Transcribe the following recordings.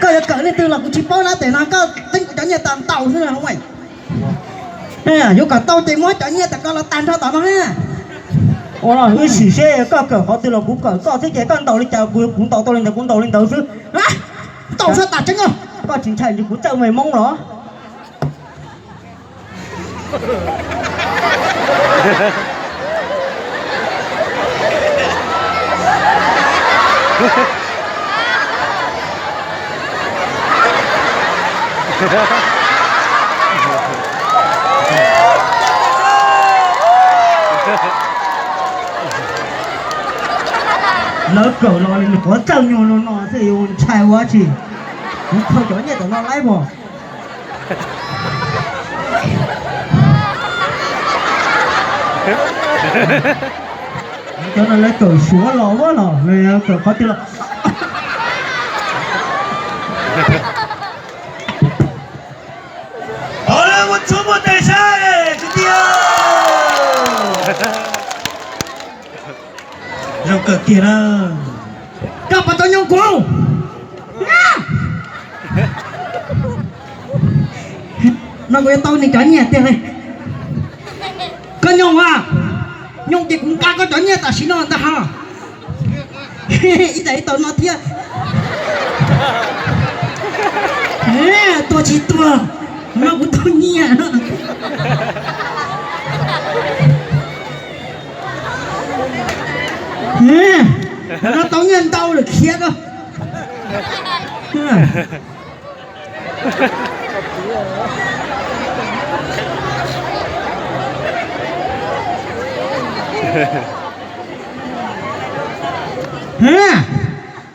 Koj yuav kawm leej twg los kuv tsis paub na, tes no koj teeb kuv cov nyiaj tag ntaus xwb na. Yuav kom tau ces muab cov nyiaj tag koj los tag nrho tom no na. Ua no wb sim seb koj kawm qhov twg los kuv kawm koj xwb ces koj ntaus li cas kuv ntaus tau li ntawd, kuv ntaus li ntawd xwb. Ntaus sab tas tseeb os. Koj tsis ntshai ntshe kuv txawj me moob los? Lawv kawm los nws qhuav txawj nyuag no no xwb yuav ntshai ua tsi? Kuv khaws cov nyiaj tom no laib mog. Cov no lawv kawm Suav los ua los lawv kawm qhov twg los. Ua txhua muaj tes saib kwv tij. Zoo kawg kiag na. Koj puas tau nyoog kuv? No kuv yuav tau nws cov nyiaj tiag li. Koj nyoog a, nyoog ces kuv nqa koj cov nyiaj tam sim no ntag ha. Ib daim ib tau no thiab. Tuag tsis tuag, no kuv tau nyiaj. No tau nyiaj ntau lawm khiav koj.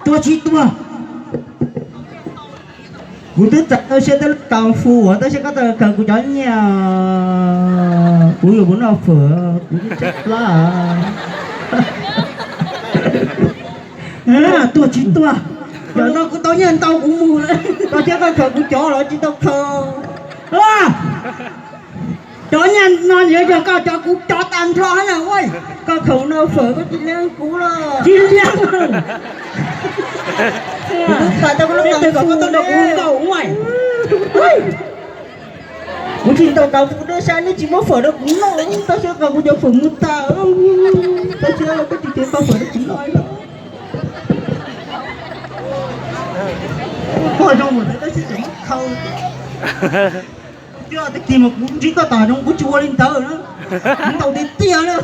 Tuag tsis tuag. Kuv twb txawm tau siab tau lub kaus fu uas tau siab koj tau khaws kuv cov nyiaj, kuv yuav mus noj fawm kuv twb tshaib plab. Tuag tsis tuag, yog no kuv tau nyiaj ntau kuv mus lawm. Koj thiab koj khaws kuv cov los tsis tau khaws. Cov nyiaj no yuav yog koj cov kuv cov tag nrho na. Koj khaws noj fawm koj tsis liab kuv los tsis liab. Kuv twb khaws tau lub kaus fu rau kuv nkaus. Kuv tsis ntaus kaus fu rau sab, neb tsis muab fawm rau kuv noj, tau siab khaws kuv cov fawm mus tag. Tau siab los koj tsis tau fawm rau kuv noj. Kuv pog zoo mus tau siab tseem muab khaws. Tag kis mas kuv ntsib koj tom zoov kuv tsis ua li ntawd na. Kuv ntaus tiag tiag na.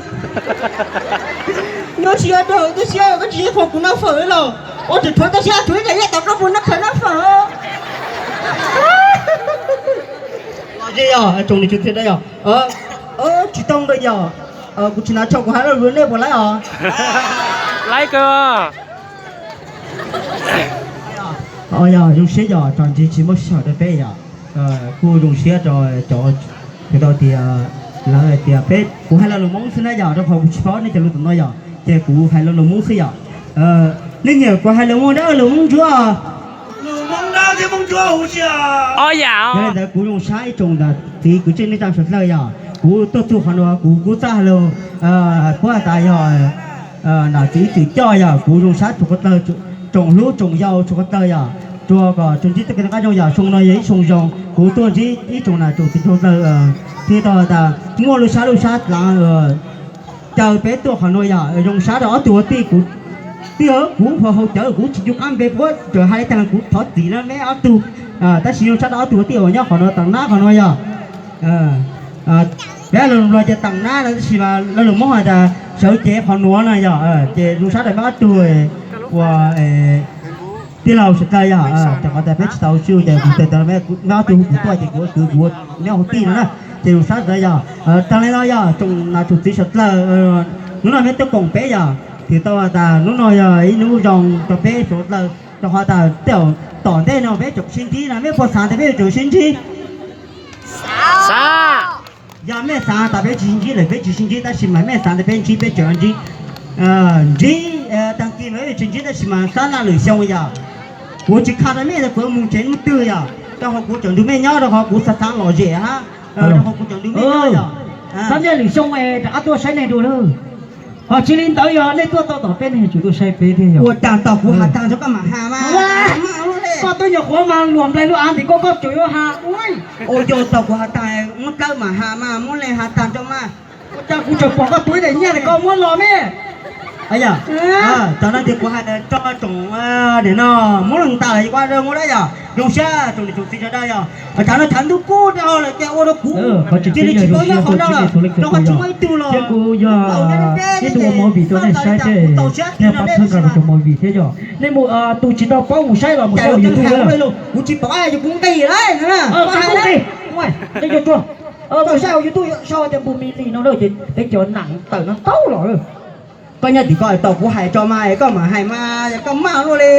Nyob siab rau koj siab koj tsis qhuas kuv noj fawm los ua tseem rhuav tau siab rhuav ib daim nyiaj tom koj mus noj khaws noj fawm. Los ze yog tsoom niam tsoom txiv da yog tsis tau da yog kuv tsis hnav tsho kuv hais lo lus nej puas laib os? Laib kawg. Yog zoo siab yog tso ntsis tsis muab sij hawm rau peb yog kuj zoo siab rau cov hais tias lawv hais tias peb kuv hais lo lus Hmoob xwb na yog rau qhov kuv tsis paub nej cov lus tom no yog ces kuv hais lo lus Hmoob xwb yog. Nej nyiam kuv hais lus Hmoob dawb lus Hmoob ntsuab? Yog li ntawd kuv zoo siab ib tsoom ntawm txiv kwv tij neej tsa sawv dlawg yog kuv tuaj txug qhov nuav kuv kuj txawj hais lus puab has tas yog nam txiv ib txwm coj yog kuv zoo sab txhua qhov tawg, tsoom hlub tsoom yau txhua qhov tawg yog rua kom tsuas ntsib txoj kev noj qab zoo yog xyoo no yog ib xyoo zoo kuv tuaj ntsib ib tsoom nam tsoom txiv txhua tawg thiab tau has tas muaj lub sab lub sab dlaav caw peb tuaj qhov nuav yog zoo sab rau ob tug ua tij kuv, tij kuv hau cawv kuv tsis ncu qab npe puab txawm hais li tag kuv thov txim na meb ob tug, tab sis zoo sab rau ob tug ua tij uas nyob qhov nuav taam nab qhov nuav yog peb lug Nplog ces taam nab no tab sis mas lawv lug Moob has tas sawv cev qhov nuav no yog ces zoo sab rau meb ob tug ua tij laug sawv dlawg yog rau qhov tas peb tsis tau sib hu ces kuv tawm tas meb ob tug hu kuv tuaj ces kuv ua kwv kuv ua meb ua tij no na ces zoo sab sawv dlawg yog. Taag le no yog tsoom nam tsoom txiv sawv dlawg, hnub no meb tuaj koom peb yog twb tau has tas hnub no yog ib hnub zoo rau peb sawv dlawg rau qhov tas tej zaum tom ntej no peb tseem sib ntsib na meb puas xaav tas peb yuav tseem sib ntsib? Yog mej xaav tas peb tsis sib ntsib lawm peb tsis sib ntsib tab sis mas mej xaav tas peb ntsib peb tseem ntsib. Ntsib taag kis mas peb tsis ntsib tab sis mas xab laj lwm xyoo yog kuv tsis kha rau mej tas kuv mus tsev hnub twg yog rau qhov kuv tseem nrug mej nyob rau qhov kuv xav xaav lom zem hab rau qhov kuv tseem nrug mej nyob yog. Xab laj lwm xyoo rov qab tuaj saib nej dua lawm. Ho tsis li ntawd yog nej tuaj tau tom peb nej tseem tuaj saib peb thiab yog. Ua taag tom kuv has taag rau koj mam has mas. Koj twb nyuam qhuav mas luam nplais luaj av ntim koj, koj tseem yuav has ua. Ua yog tau kuv has tag, muab plawb mas has mas muab leej has tag tso mas. Ua cas kuv tseem pom koj tus ib daim nyiaj ntawm koj muab los me. Yog, cov no ces kuv hais tso tsoom nim no muab leej tas lawm kuv ua dab yog zoo siab tsoom niam tsoom txiv sawv daws yog, cov no tshav ntuj kub rau lawm ces ua rau kuv cia li tsis tau nyob qhov no lawm, rau qhov tsis muaj ib tug los kuv tau nyob deb deb li ces tau siab tau siab thiab yog. Nej mus tus tsis tau paub mus saib los mus saib hauv YouTube lawm. Kuv tsis pom, kuv nqis lawm. Kuv nqis, nej cov tsuag, saib hauv YouTube sau tias Npus Mis Lis no ces peb cov nam tawm no tau los lawm. Koj nyob tim koj tau kuv hais tso mas koj mam hais mas koj maj luaj li.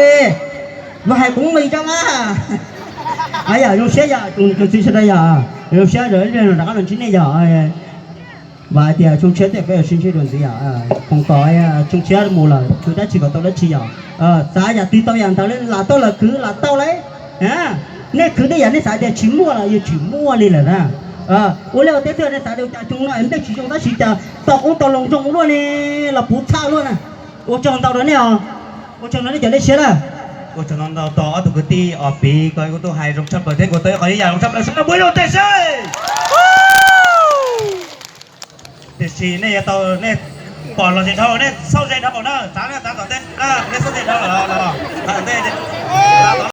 Kuv hais kuv nqis tso mas. Yog zoo siab yog tsoom txiv sawv daws yog, zoo siab rov qab los ntsib nej yog. Vam hais tias tshooj tshiab tej peb yuav sib ntsib dua ntxiv yog, foom kom tshooj tshiab mus lawm khwv dab tsi kom tau dab tsi yog. Xav yam twg tau yam ntawd li, lam tau los khwv lam tau lauj. Nej khwv tej yam nej xav tias tsis muaj los yeej tsis muaj li lawm na. Ua liaj ua teb xwb nej xav tias cas tshooj no nplej tsis zoo tab sis cas tau qoob tau loo zoo luaj ne, los puv txhaj luaj na. Ua tsaug ntau rau nej os. Ua tsaug ntau nej cov dej siab na. Ua tsaug ntau rau ob tug kwv tij os, piv ko kuv tuaj hais zoo tshaj plaws thiab kuv tau ib qho ib yam zoo tshaj plaws sawv daws pub ib lub teg seb. Tiam sis nej yuav tau, nej pom los ze dhau, nej xauj ze dhau lawm na, txav nej txav tom ntej na, nej xauj ze dhau lawm los, txav tom ntej, txav tom